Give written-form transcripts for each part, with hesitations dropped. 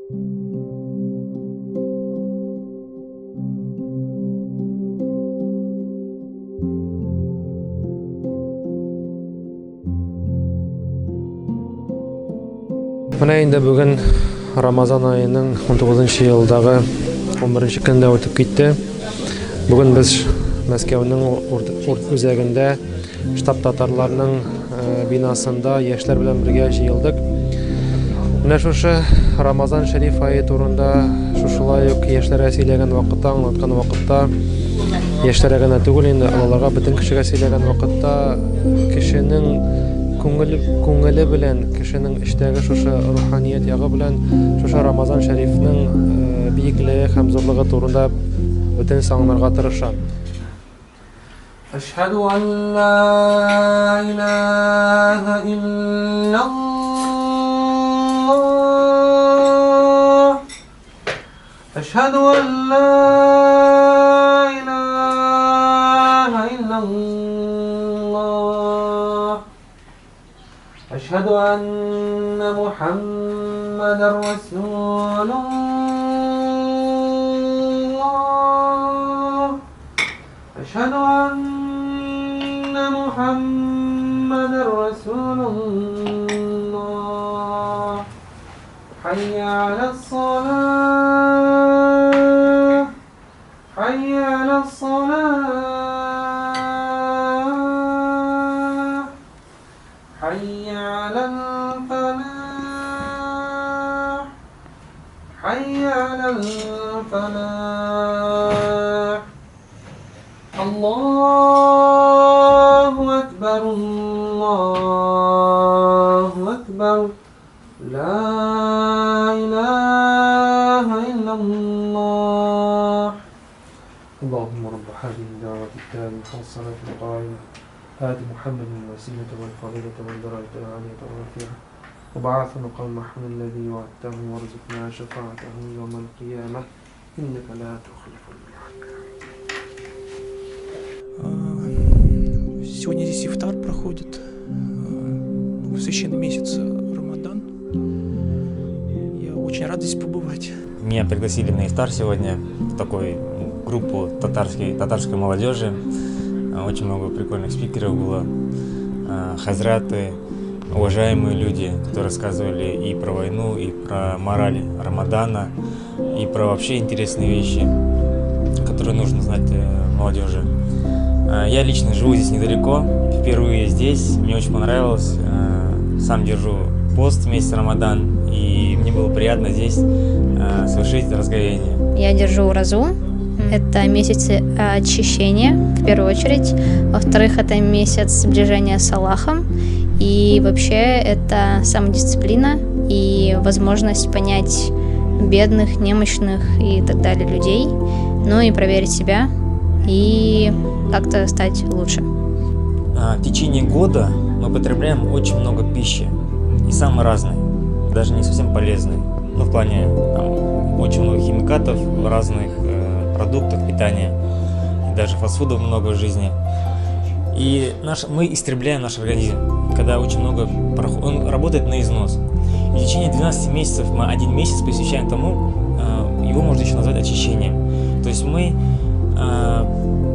Менә инде бүген Рамазан аеның 19 елдагы 11 көндә үтеп китте. Бүген без Мәскәүнең үзәгендә штаб татарларның бинасында яшьләр белән бергә җыелдык. Менә шушы Рамазан шәриф ае турында шушылай ук яшьләргә сөйләгән вакытта, аңлаткан вакытта, яшьләргә генә түгел инде, олыларга, бөтен кешегә сөйләгән вакытта кешенең күңеле, күңеле белән, кешенең эчтәге шушы руханият ягы белән шушы Рамазан шәрифнең биеклеге һәм зурлыгы турында бөтенесе аңларга тырыша. Әшһәду ан ла илаһа иллаллаһ. Әшһәду ан ла илаһа иллаллаһ. Әшһәду анна Мухаммадан расулуллаһ. Әшһәду анна Мухаммадан расулуллаһ. Хәйя алас-салаһ. Хәйя алас-салаһ. Хәйя алал-фәлах. Хәйя алал-фәлах. Аллаһу әкбәр, Аллаһу әкбәр. Ла илаһа иллаллаһ. Аллаһумма рабба һазихи дәгъвати ттаммати вассалати лкаима. آت محمد الوسيلة والفضيلة والدرجة العالية الرفيعة وبعث مقام محمود الذي وعدته وارزقنا شفاعته يوم القيامة إنك لا تخلف الميعاد. Сегодня здесь ифтар проходит, в священный месяц Рамадан. Я очень рад здесь побывать. Меня пригласили на ифтар сегодня в такую группу татарской молодежи. Очень много прикольных спикеров было, хазраты, уважаемые люди, которые рассказывали и про войну, и про мораль Рамадана, и про вообще интересные вещи, которые нужно знать молодежи. Я лично живу здесь недалеко, впервые здесь, мне очень понравилось. Сам держу пост в месяц Рамадан, и мне было приятно здесь совершить разговение. Я держу уразу. Это месяц очищения, в первую очередь. Во-вторых, это месяц сближения с Аллахом. И вообще это самодисциплина и возможность понять бедных, немощных и так далее людей, ну и проверить себя и как-то стать лучше. В течение года мы потребляем очень много пищи, и самой разной, даже не совсем полезной. В плане, очень много химикатов в разных продуктах питания, и даже фастфудов много в жизни. И мы истребляем наш организм, когда очень много он работает на износ. И в течение 12 месяцев мы один месяц посвящаем тому, его можно еще назвать очищением. То есть мы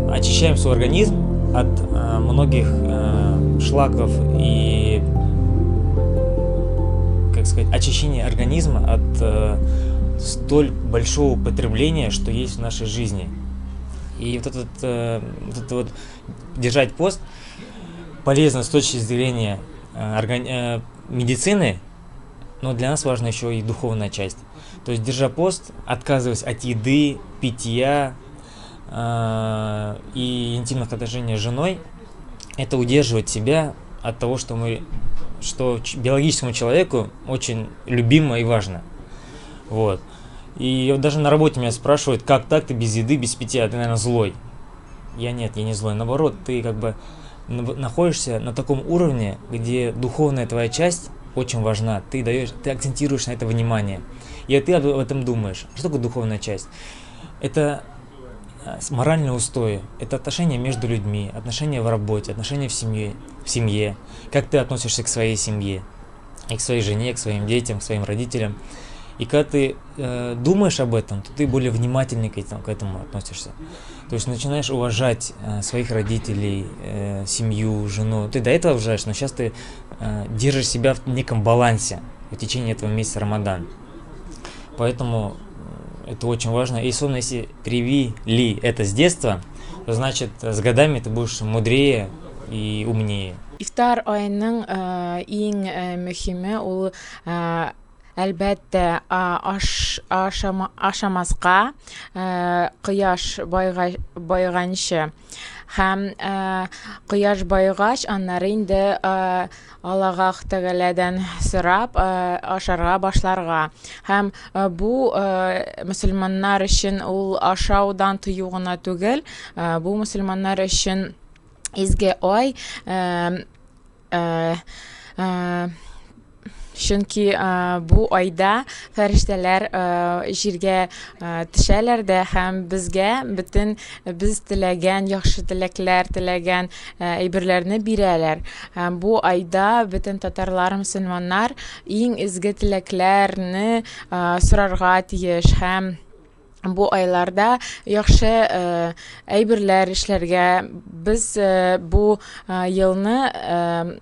очищаем свой организм от многих шлаков и, как сказать, очищение организма от столь большого потребления, что есть в нашей жизни. И вот это вот держать пост полезно с точки зрения медицины, но для нас важна еще и духовная часть. То есть, держа пост, отказываясь от еды, питья и интимных отношений с женой, это удерживает себя от того, что биологическому человеку очень любимо и важно. И даже на работе меня спрашивают, как так ты без еды, без питья, ты, наверное, злой. Я нет, я не злой. Наоборот, ты находишься на таком уровне, где духовная твоя часть очень важна. Ты акцентируешь на это внимание. И ты об этом думаешь. Что такое духовная часть? Это моральные устои, это отношения между людьми, отношения в работе, отношения в семье, как ты относишься к своей семье, и к своей жене, к своим детям, к своим родителям. И когда ты думаешь об этом, то ты более внимательный к этому относишься. То есть начинаешь уважать своих родителей, семью, жену. Ты до этого уважаешь, но сейчас ты держишь себя в неком балансе в течение этого месяца Рамадан. Поэтому это очень важно. И особенно если привили это с детства, то значит с годами ты будешь мудрее и умнее. Ифтар аеның иң мөһиме ул, әлбәттә, аш ашамаска кояш баеганчы һәм кояш баегач, аннары инде Аллаһ Тәгаләдән сорап ашарга башларга. Һәм бу мөселманнар өчен ул ашаудан тыю гына түгел, бу мөселманнар өчен изге ай, чөнки бу айда фәрештәләр җиргә төшәләр дә һәм безгә бөтен без теләгән яхшы теләкләр теләгән әйберләрне бирәләр. Һәм бу айда бөтен татарлар, мөселманнар иң изге теләкләрне сорарга тиеш һәм бу айларда яхшы әйберләр эшләргә. Без бу елны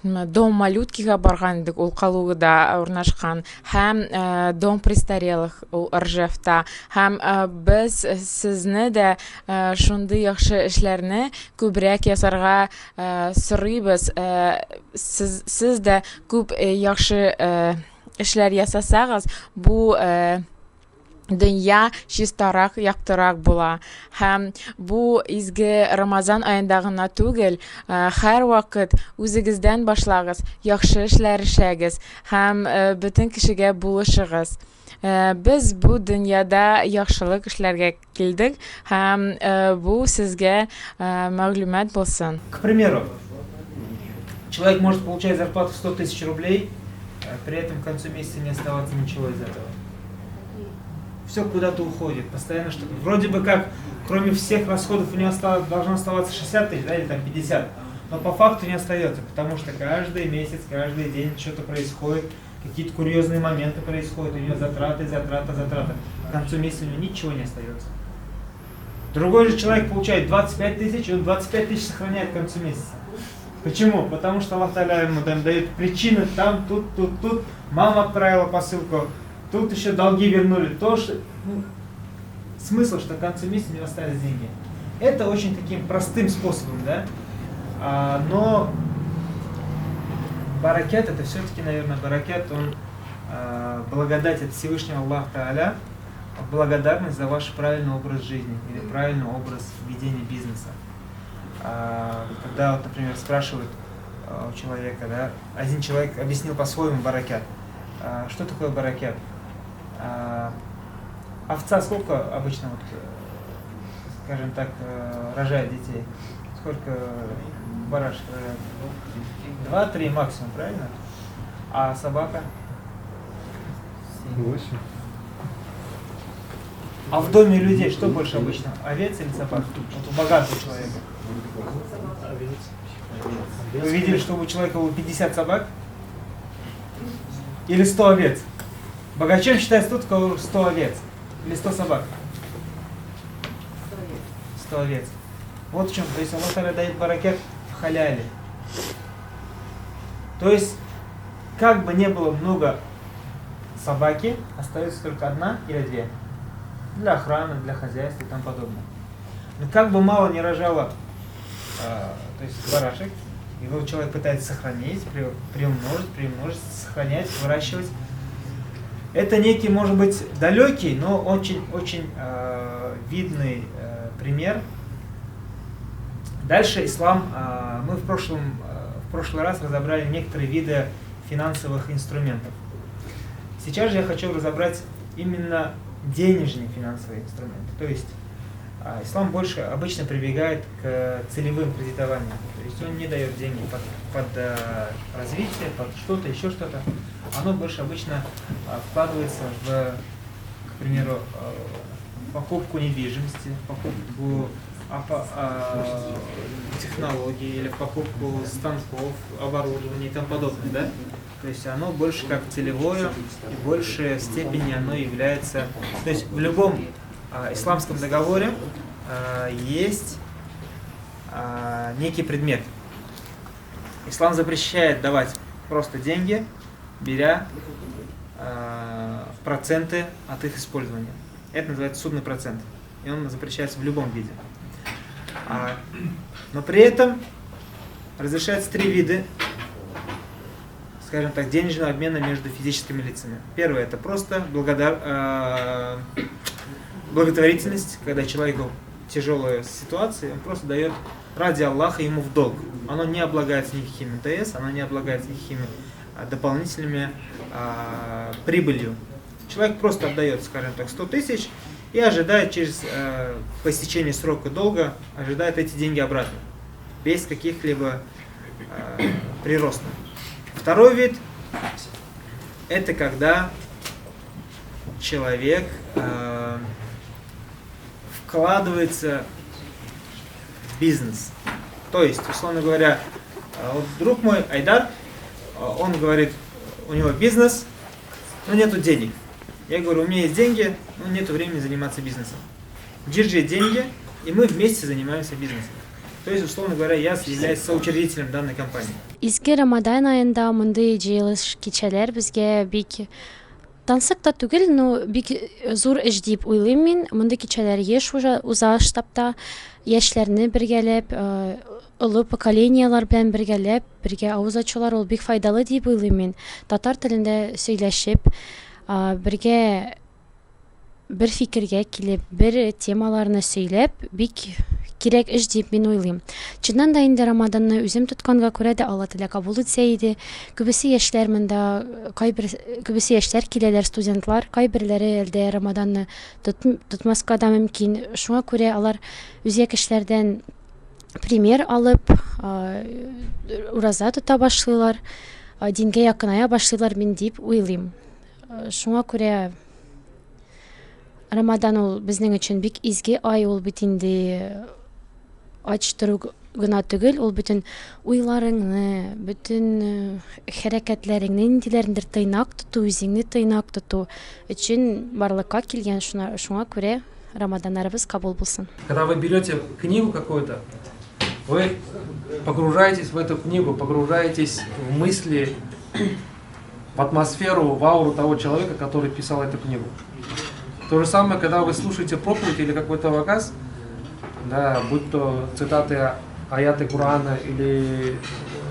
Дом малюткига барган идек, ул Калугада урнашкан, һәм Дом престарелых, ул Ржевта. Һәм без сезне дә шундый яхшы эшләрне күбрәк ясарга сорыйбыз. Сез дә күп яхшы эшләр ясасагыз, бу дөнья чистарак, яктырак була. Һәм бу изге Рамазан аенда гына түгел, һәрвакыт үзегездән башлагыз, яхшы эшләр эшләгез һәм бөтен кешегә булышыгыз. Без бу дөньяда яхшылык эшләргә килдек һәм бу сезгә мәгълүмат булсын. К примеру, человек может получать зарплату в 100 тысяч рублей, при этом к концу месяца не оставаться ничего из этого. Все куда-то уходит, постоянно что-то. Вроде бы как, кроме всех расходов у него должно оставаться 60 тысяч, да, или там 50, но по факту не остается, потому что каждый месяц, каждый день что-то происходит, какие-то курьезные моменты происходят, у него затраты, затраты, затраты. К концу месяца у него ничего не остается. Другой же человек получает 25 тысяч, и он 25 тысяч сохраняет к концу месяца. Почему? Потому что Аллах Тааля ему там дает причины, там, тут, тут, тут. Мама отправила посылку, тут еще долги вернули. Тоже, ну, смысл, что к концу месяца не остались деньги. Это очень таким простым способом, да? Но баракет, это все-таки, наверное, баракет, он благодать от Всевышнего Аллаха Тааля, благодарность за ваш правильный образ жизни или правильный образ ведения бизнеса. Когда, вот, например, спрашивают у человека, да, один человек объяснил по-своему баракет. Что такое баракет? Овца сколько обычно, вот, скажем так, рожает детей? Сколько барашек рожает? 2-3 максимум, правильно? А собака? 8. А в доме людей что больше обычно? Овец или собак? Вот у богатого человека. Овец. Вы видели, что у человека было 50 собак? Или 100 овец? Богачом считается тот, у кого 100 овец. Или 100 собак? 100 овец. Вот в чем. То есть Аллах Тааля дает баракет в халяле. То есть, как бы не было много собаки, остается только одна или две. Для охраны, для хозяйства и тому подобное. Но как бы мало не рожало, то есть барашек, его человек пытается сохранить, приумножить, сохранять, выращивать. Это некий, может быть, далекий, но очень-очень видный пример. Дальше ислам, мы в прошлый раз разобрали некоторые виды финансовых инструментов. Сейчас же я хочу разобрать именно денежные финансовые инструменты. То есть ислам больше обычно прибегает к целевым кредитованиям. То есть он не дает деньги под развитие, под что-то, еще что-то. Оно больше обычно вкладывается в, к примеру, покупку недвижимости, покупку технологий или в покупку станков, оборудования и тому подобное, да? То есть оно больше как целевое, и в большей степени оно является... То есть в любом исламском договоре есть некий предмет. Ислам запрещает давать просто деньги, беря проценты от их использования. Это называется судный процент. И он запрещается в любом виде. Но при этом разрешаются три вида, скажем так, денежного обмена между физическими лицами. Первое – это просто благотворительность, когда человеку тяжелая ситуация, он просто дает ради Аллаха ему в долг. Оно не облагается никакими НДС, оно не облагается никакими дополнительными прибылью. Человек просто отдает, скажем так, 100 тысяч и ожидает через по истечении срока долга, ожидает эти деньги обратно, без каких-либо приростов. Второй вид – это когда человек вкладывается в бизнес. То есть, условно говоря, вот друг мой Айдар, он говорит, у него бизнес, но нету денег. Я говорю, у меня есть деньги, но нету времени заниматься бизнесом. Держи деньги, и мы вместе занимаемся бизнесом. То есть, условно говоря, я являюсь соучредителем данной компании. Изге Рамадан аенда мондый җыелыш кичәләр безгә бик тансык та түгел, но бик зур эш дип уйлыйм мин. Мондый кичәләр еш уза штабта, яшьләрне бергәләп, олы поколениелар белән бергәләп, бергә авыз ачулар ул бик файдалы дип уйлыйм мин. Татар телендә сөйләшеп, бергә бер фикергә килеп, бер темаларны сөйләп, бик кирәк эш дип мин уйлыйм. Чыннан да инде Рамаданны үзем тотканга күрә дә Алла Тәгалә кабул итсә иде. Күбесе яшьләр монда, кайбер күбесе яшьләр киләләр, студентлар, кайберләре әлдә Рамаданны тотмаска да мөмкин. Шуңа күрә алар үзгә кешеләрдән пример алып, ураза тота башлыйлар, дингә якыная башлыйлар мин дип уйлыйм. Шуңа күрә Рамадан ул безнең өчен бик изге ай, ул бит инде ач тору гына түгел, ул бөтен уйларыңны, бөтен хәрәкәтләреңне ниндиләрендер тыйнак тоту, үзеңне тыйнак тоту өчен барлыкка килгән. Шуңа күрә Рамаданнарыбыз кабул булсын. Когда вы берете книгу какую-то, вы погружаетесь в эту книгу, погружаетесь в мысли, в атмосферу, в ауру того человека, который писал эту книгу. То же самое, когда вы слушаете проповедь или какой-то ваказ, да, будь то цитаты аяты Корана или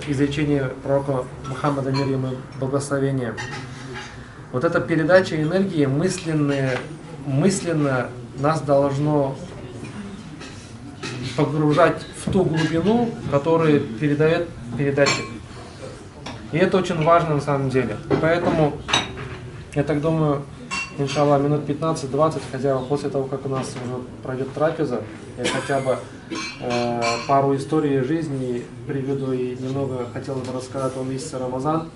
изречение пророка Мухаммада, мир ему и благословение. Вот эта передача энергии мысленно нас должно погружать в ту глубину, которую передает передатчик. И это очень важно на самом деле. И поэтому, я так думаю, иншаллах, минут 15-20, хотя бы после того, как у нас уже пройдет трапеза, я хотя бы пару историй жизни приведу и немного хотел бы рассказать о месяце Рамазан.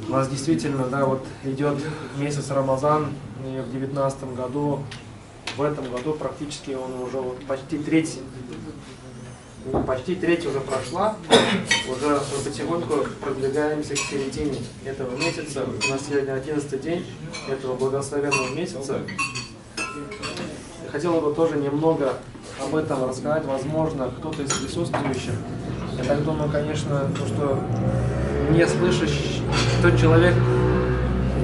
У нас действительно, да, вот идет месяц Рамазан, и в 2019 году, в этом году практически он уже вот почти треть уже прошла, уже потихоньку продвигаемся к середине этого месяца. У нас сегодня 11-й день этого благословенного месяца. Хотела бы тоже немного об этом рассказать, возможно, кто-то из присутствующих. Я так думаю, конечно, то, что не слышащий, тот человек,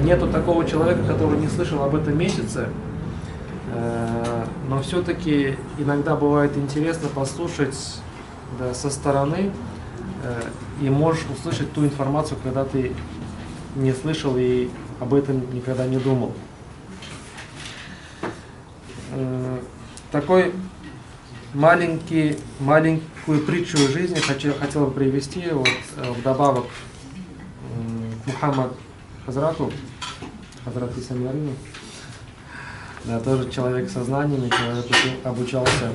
нету такого человека, который не слышал об этом месяце, но все-таки иногда бывает интересно послушать, да, со стороны, и можешь услышать ту информацию, когда ты не слышал и об этом никогда не думал. Такой маленькую притчу жизни хотел бы привести вот, вдобавок к Мухаммад Хазрату, Хазрат Исамярину. Да, тоже человек со знаниями, человек обучался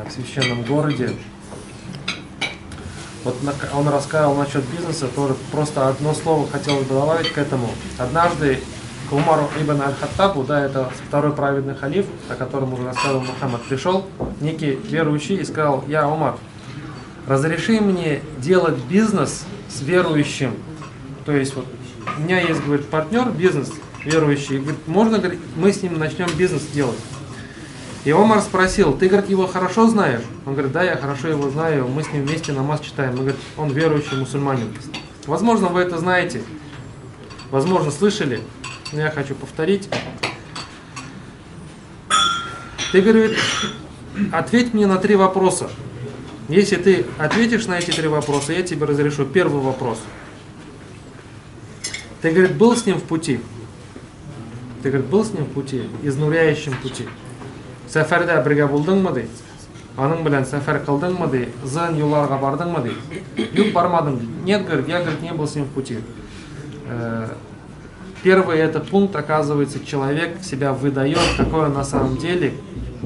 в священном городе. Вот он рассказывал насчет бизнеса, тоже просто одно слово хотел бы добавить к этому. Однажды К Умару ибн Аль-Хаттабу, да, это второй праведный халиф, о котором уже рассказывал Мухаммад, пришел некий верующий и сказал: «Я Умар, разреши мне делать бизнес с верующим». То есть вот у меня есть, говорит, партнер, бизнес верующий, говорит, можно, говорит, мы с ним начнем бизнес делать. И Омар спросил: ты, говорит, его хорошо знаешь? Он говорит: да, я хорошо его знаю, мы с ним вместе намаз читаем. Он говорит, он верующий мусульманин. Возможно, вы это знаете, возможно, слышали, но я хочу повторить. Ты, говорит, ответь мне на 3 вопроса. Если ты ответишь на эти 3 вопроса, я тебе разрешу. Первый вопрос. Ты, говорит, был с ним в пути? Ты, говорит, был с ним в пути, изнуряющем пути? Сәфәрдә бергә булдыңмы ди? Аның белән сәфәр кылдыңмы ди? Озын юлларга бардыңмы ди? Юк, бармадым ди. Нет, говорит, я, говорит, не был с ним в пути. Первый этот пункт, оказывается, человек себя выдает, какой он на самом деле,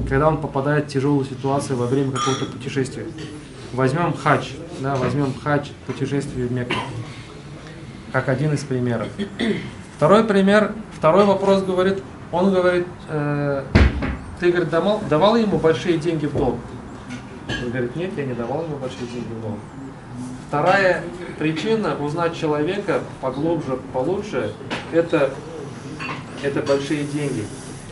когда он попадает в тяжелую ситуацию во время какого-то путешествия. Возьмем хадж, да, возьмем хадж, путешествие в Мекку, как один из примеров. Второй пример, второй вопрос говорит, он говорит, ты, говорит, давал ему большие деньги в долг? Он говорит, нет, я не давал ему большие деньги в долг. Вторая причина узнать человека поглубже, получше, это большие деньги.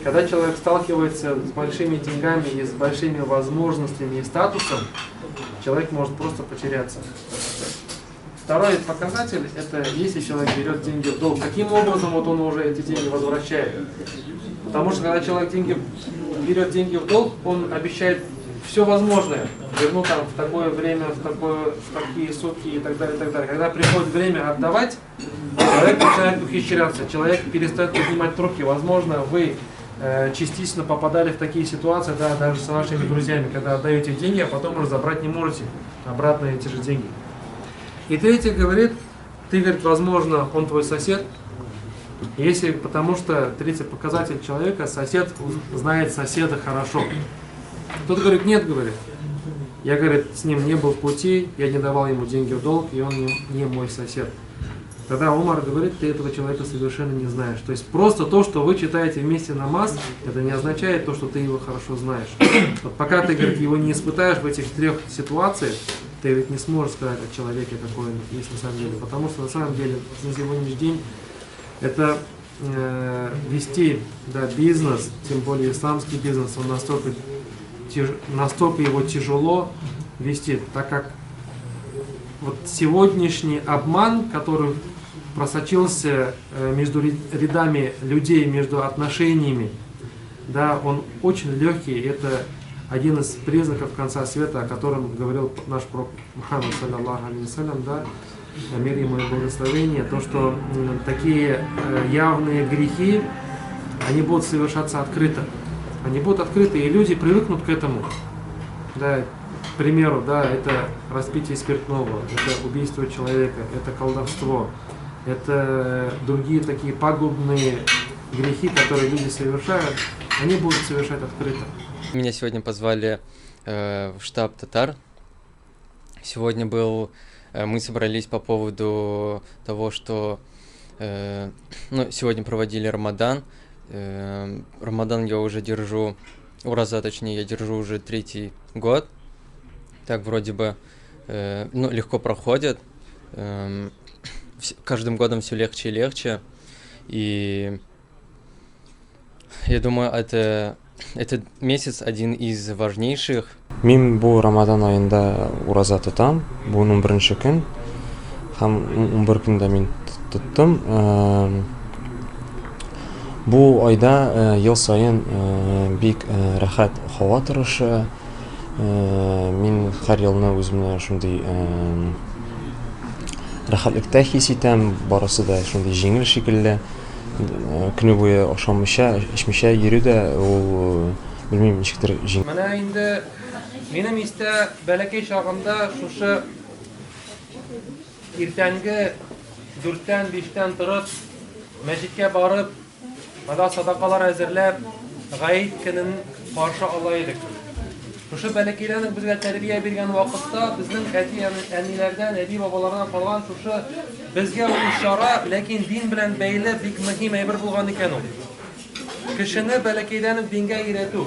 Когда человек сталкивается с большими деньгами и с большими возможностями и статусом, человек может просто потеряться. Второй показатель – это если человек берет деньги в долг, каким образом вот он уже эти деньги возвращает? Потому что когда человек берет деньги в долг, он обещает все возможное. Верну там в такое время, в такие сутки и так далее, и так далее. Когда приходит время отдавать, человек начинает ухищряться, человек перестает поднимать трубки. Возможно, вы частично попадали в такие ситуации, да, даже с вашими друзьями, когда отдаете деньги, а потом уже забрать не можете обратно эти же деньги. И третий говорит, ты, говорит, возможно, он твой сосед, если, потому что третий показатель человека, сосед знает соседа хорошо. Тот говорит, нет, говорит, я, говорит, с ним не был в пути, я не давал ему деньги в долг, и он не мой сосед. Тогда Умар говорит, ты этого человека совершенно не знаешь. То есть просто то, что вы читаете вместе намаз, это не означает то, что ты его хорошо знаешь. Вот пока ты, говорит, его не испытаешь в этих трех ситуациях, ты ведь не сможешь сказать о человеке, какой он есть на самом деле. Потому что на самом деле на сегодняшний день это вести, да, бизнес, тем более исламский бизнес, он настолько его тяжело вести, так как вот сегодняшний обман, который просочился между рядами людей, между отношениями, да, он очень легкий. Это один из признаков конца света, о котором говорил наш пророк Мухаммад, саллаллаху алейхи ва саллям, да, мир ему и благословение, то, что такие явные грехи, они будут совершаться открыто. Они будут открыты, и люди привыкнут к этому. Да, к примеру, да, это распитие спиртного, это убийство человека, это колдовство, это другие такие пагубные грехи, которые люди совершают, они будут совершать открыто. Меня сегодня позвали в штаб татар. Сегодня был, мы собрались по поводу того, что сегодня проводили Рамадан. Рамадан я уже держу, ураза, точнее, я держу уже 3-й год. Так вроде бы, легко проходит. Каждым годом все легче и легче. И я думаю, этот месяц один из важнейших. Мин бу Рамадан аенда ураза тотам. Бу 11 көн. Һәм 11 көндә мин тоттым. Бу айда ел саен бик рәхәт һава торышы. Мин һәр елны үземне шундый рәхәтлектә хис итәм, барысы да шундый җиңел шикелле. Көне буе ашамыйча, эчмичә йөрү дә ул, белмим, ничектер җиңел. Менә инде минем истә бәләкәй чагымда шушы иртәнге 4-тән 5-тән торып, мәчеткә барып, анда садакалар әзерләп, гаит көнен каршы ала идек. Шушы бәләкәйлән үк безгә тәрбия биргән вакытта безнең әти-әниләрдән, әби-бабалардан калган шушы безгә ул ишара, ләкин дин белән бәйле бик мөһим әйбер булган икән ул. Кешене бәләкәйдән үк дингә өйрәтү.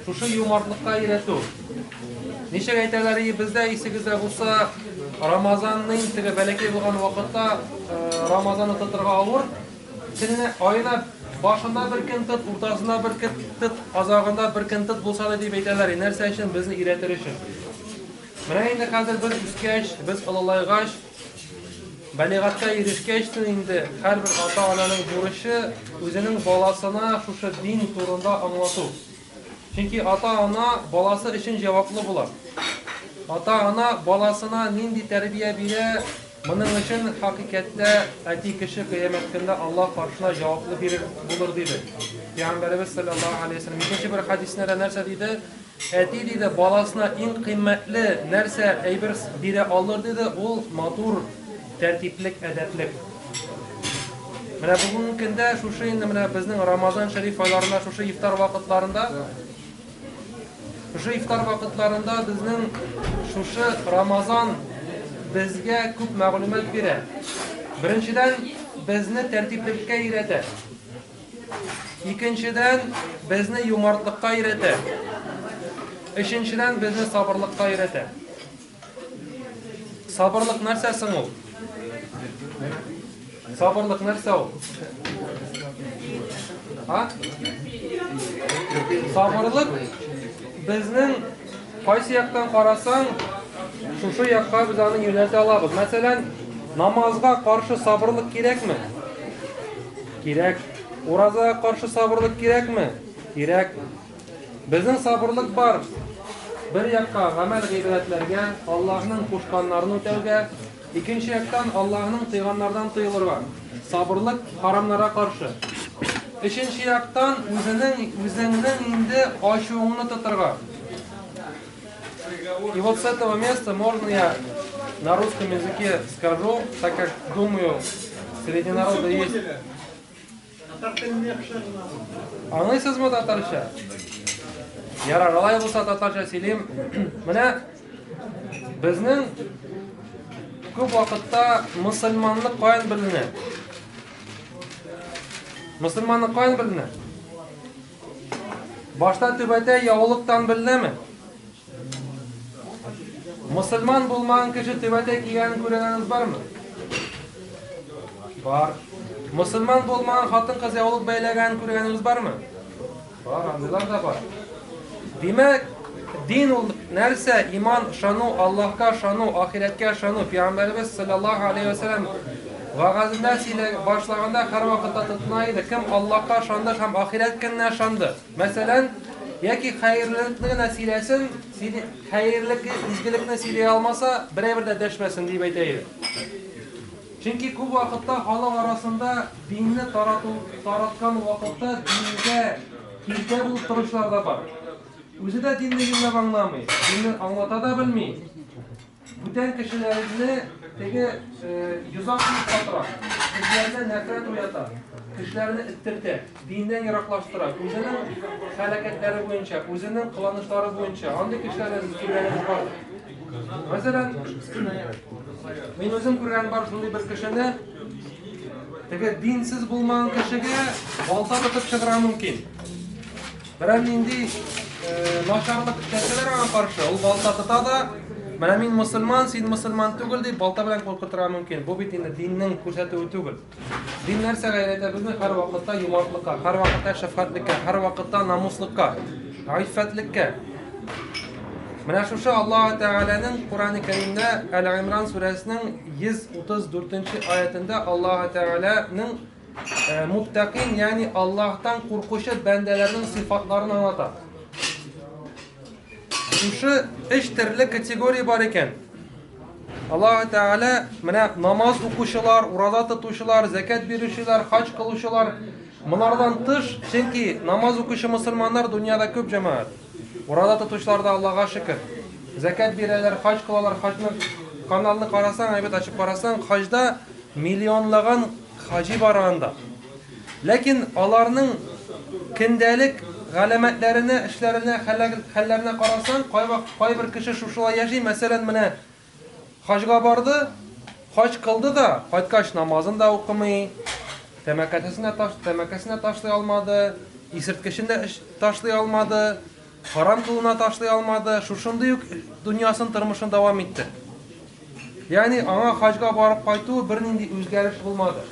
Шушы юмартлыкка өйрәтү. Ничек әйтәләр, и бездә исегездә булса, Рамазанның теге бәләкәй булган вакытта Рамазанны тотырга авыр, Көненә, аена башында бер көн тот, уртасында бер көн тот, азагында бер көн тот булса да дип әйтәләр. Нәрсә өчен? Безне өйрәтер өчен. Менә инде хәзер без үскәч, без олылайгач, балигатькә ирешкәч тә инде һәрбер ата-ананың бурычы үзенең баласына шушы дин турында аңлату. Чөнки ата-ана баласы өчен җаваплы була. Ата-ана баласына нинди тәрбия бирә, моның өчен хакыйкатьтә әти кеше кыямәт көндә Аллаһ каршына җаваплы бирер булыр диде. Пәйгамбәребез саллаллаһу алейһи вәсәлләм икенче бер хәдисендә дә нәрсә диде? Әти диде, баласына иң кыйммәтле нәрсә әйбер бирә алыр диде, ул матур тәртиплек, әдәплек. Менә бүгенге көндә шушы инде менә безнең Рамазан шәриф айларында шушы ифтар вакытларында шушы ифтар вакытларында безнең шушы Рамазан безгә күп мәгълүмат бирә. Беренчедән, безне тәртиплеккә өйрәтә. Икенчедән, безне юмартлыкка өйрәтә. Өченчедән, безне сабырлыкка өйрәтә. Сабырлык нәрсә соң ул? Сабырлык нәрсә ул? А? Сабырлык безнең кайсы яктан карасаң, шушы якка без аны юнәлтә алабыз. Мәсәлән, намазга каршы сабырлык кирәкме? Кирәк. Уразага каршы сабырлык кирәкме? Кирәк. Безнең сабырлык бар. Бер якка гамәл-гыйбадәтләргә, Аллаһның кушканнарын үтәүгә, икенче яктан Аллаһның тыйганнардан тыелырга. Сабырлык харамнарга каршы. Өченче яктан үзенең үзеңнең инде ачуыңны тотырга. И вот с этого места можно я на русском языке скажу, так как думаю, среди народа есть Аңлыйсызмы татарча? Ярар, алай булса татарча сөйлим. Менә безнең күп вакытта мусульманлык каян беленә? Мусульманлык каян беленә? Башта түбәтәй яулыктан беленәме? Мусульман булмаган кеше түбәтәй кигәнен күргәнегез бармы? Бар. Мусульман булмаган хатын-кыз яулык бәйләгәнен күргәнегез бармы? Бар, андыйлар да бар. Димәк, дин ул нәрсә? Иман, ышану, Аллаһка ышану, ахирәткә ышану. Пәйгамбәребез саллаллаһу алейһи ва сәлләм вәгазендә сөйлә башлаганда һәрвакытта тотына иде. Кем Аллаһка ышанды һәм ахирәт көненә ышанды? Мәсәлән, яки хәерлелекне генә сөйләсен, хәерлек, изгелекне сөйли алмаса, берәй бер дә дәшмәсен, дип әйтә иде. Чөнки күп вакытта халык арасында динне тарату, тараткан вакытта дингә киртә булып торучылар да бар. Үзе дә динне юньләп аңламый, динне аңлата да белми. Бүтән кешеләрне теге йозак киеп катыра, кешеләрдә нәфрәт уята, кешеләрне эттертә, диннән ераклаштыра, үзенең хәрәкәтләре буенча, үзенең кыланышлары буенча. Андый кешеләрне сез күргәнегез бар. Мәсәлән, мин үзем күргән бар шундый бер кешене, теге динсез булмаган кешегә балта тотып чыгарга мөмкин. Берәр нинди начарлык эшләсәләр аңа каршы, ул балта тота да, менә мин мусульман, син мусульман түгел дип балта белән куркытырга мөмкин. Бу бит инде диннең күрсәтүе түгел. Дин нәрсәгә өйрәтә безне? Һәрвакытта юмартлыкка, һәрвакытта шәфкатьлеккә, һәрвакытта намуслыкка, гыйффәтлеккә. Менә шушы Аллаһ Тәгаләнең Коръән-и Кәримдә Әл-Имран сүрәсенең 134 аятендә Аллаһ Тәгаләнең Муттакин, ягъни Аллаһтан куркучы бәндәләрнең сыйфатларын аңлата. Шушы өч төрле категория бар икән. Аллаһ Тәгалә менә намаз укучылар, ураза тотучылар, зәкят бирүчеләр, хаҗ кылучылар, монардан тыш, чөнки намаз укучы мусульманнар дөньяда күп җәмәгать. Ураза тотучылар да Аллаһга шөкер. Зәкят бирәләр, хаҗ кылалар, хаҗны каналны карасаң, әйбәт ачып карасаң, хаҗда миллионлаган хаҗи бар анда. Ләкин аларның көндәлек галәмәтләренә, эшләренә, хәлләренә карасаң, кайбер кеше шушылай яши. Мәсәлән, менә хаҗга барды, хаҗ кылды да, кайткач намазын да укымый, тәмәкесен ташлый алмады, исерткечен дә ташлый алмады, харам кылуына ташлый алмады, шушындый ук дөньясын, тормышын дәвам итте. Ягъни аңа хаҗга барып кайту бернинди үзгәреш булмады.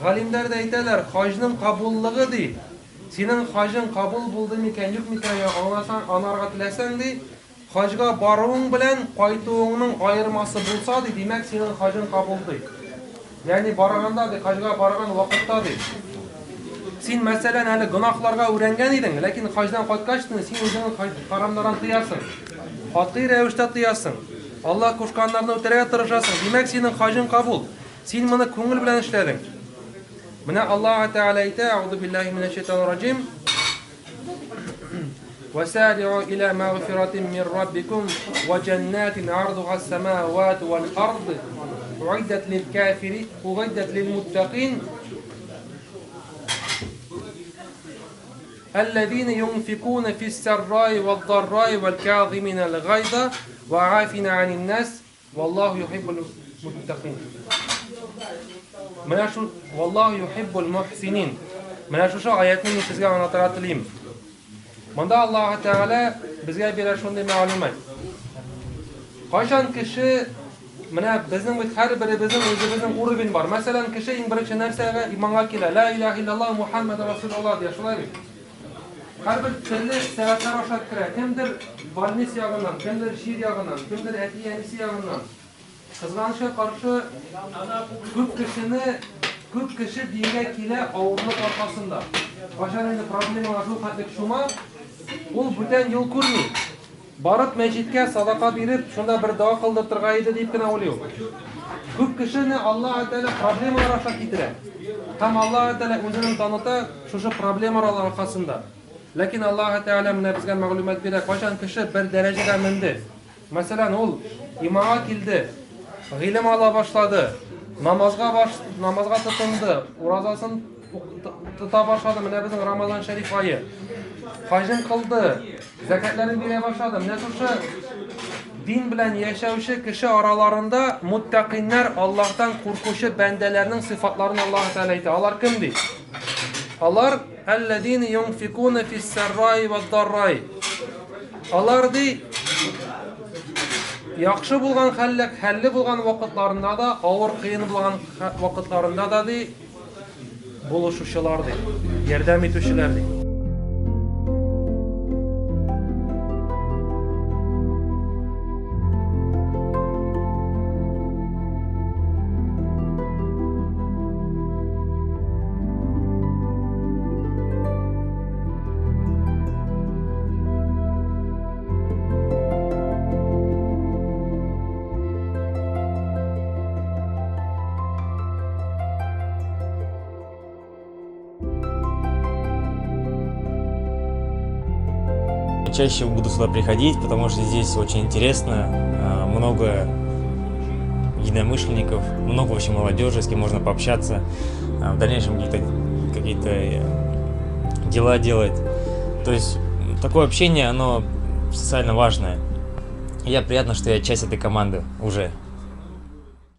Галимнәр дә әйтәләр, хаҗның кабуллыгы ди, синең хаҗың кабул булды микән, юк микән, аңласаң, анарга теләсәң ди, хаҗга баруың белән кайтуыңның аермасы булса ди, димәк синең хаҗың кабул ди. Ягъни барганда ди, хаҗга барган вакытта ди. Син мәсәлән әле гөнаһларга өйрәнгән идең, ләкин хаҗдан кайткач син үзеңне харамнардан тыясың. Катгый рәвештә тыясың. Аллаһ кушканнарны үтәргә тырышасың. Димәк, синең хаҗың кабул. Син моны күңел белән эшләдең. Менә Аллаһ Тәгалә әйтә: "Әгъузу биллаһи минәш шайтанир раҗим. Васари'у иля магфиратин мин раббикум ва җаннатин ардуха ас-самавату вал ард уиддат лил кафири уиддат лил муттакин الذين ينفقون في السراء والضراء والكاظمين الغيظ وعافين عن الناس والله يحب المتقين. Менә шу والله يحب المحسنين. Менә шушы аятны мин сезгә аңлатырга телим. Монда Аллаһ Тәгалә безгә бирә шундый мәгълүмат. Кайчан кеше менә безнең бит һәрберебезнең үзебезнең уровень бар. Мәсәлән, кеше иң беренче нәрсәгә иманга килә. Ла илаһа иллаллаһ Мухаммад расулуллаһ дия, шулай бит. Һәрбер төрле сәбәпләр аша керә. Кемдер больница ягыннан, кемдер чир ягыннан, кемдер әти-әнисе ягыннан. Кызганычка каршы, күп кешене, күп кеше дингә килә авырлык аркасында. Кайчан инде проблемалар шул хәтле чума, ул бүтән юл күрми. Барып мәчеткә садака биреп, шунда бер дога кылдыртырга иде дип кенә уйлый ул. Күп кешене Аллаһ Тәгалә проблемалар аша китерә. Һәм Аллаһ Тәгалә үзенең таныта шушы проблемалар аркасында. Ләкин Аллаһ Тәгалә менә безгә мәгълүмат бирә, кайчан кеше бер дәрәҗәгә менде. Мәсәлән, ул иманга килде, гыйлем ала башлады, намазга тотынды, уразасын тота башлады. Менә безнең Рамазан шәриф ае. Хаҗын кылды, зәкәтләрен бирә башлады. Менә шушы дин белән яшәүче кеше араларында муттакиннар, Аллаһтан куркучы бәндәләрнең сыйфатларын Аллаһ Тәгалә әйтә. Алар кем ди? Алар аллазина юнфикуна фис-сарраи вад-дарраи. Алар ди яхшы булган хәлле, хәлле булган вакытларында да, авыр кыен булган вакытларында да ди булышучылар ди, ярдәм итүчеләр ди. Чаще буду сюда приходить, потому что здесь очень интересно, много единомышленников, много вообще молодежи, с кем можно пообщаться, в дальнейшем какие-то дела делать. То есть такое общение, оно социально важное. Я приятно, что я часть этой команды уже.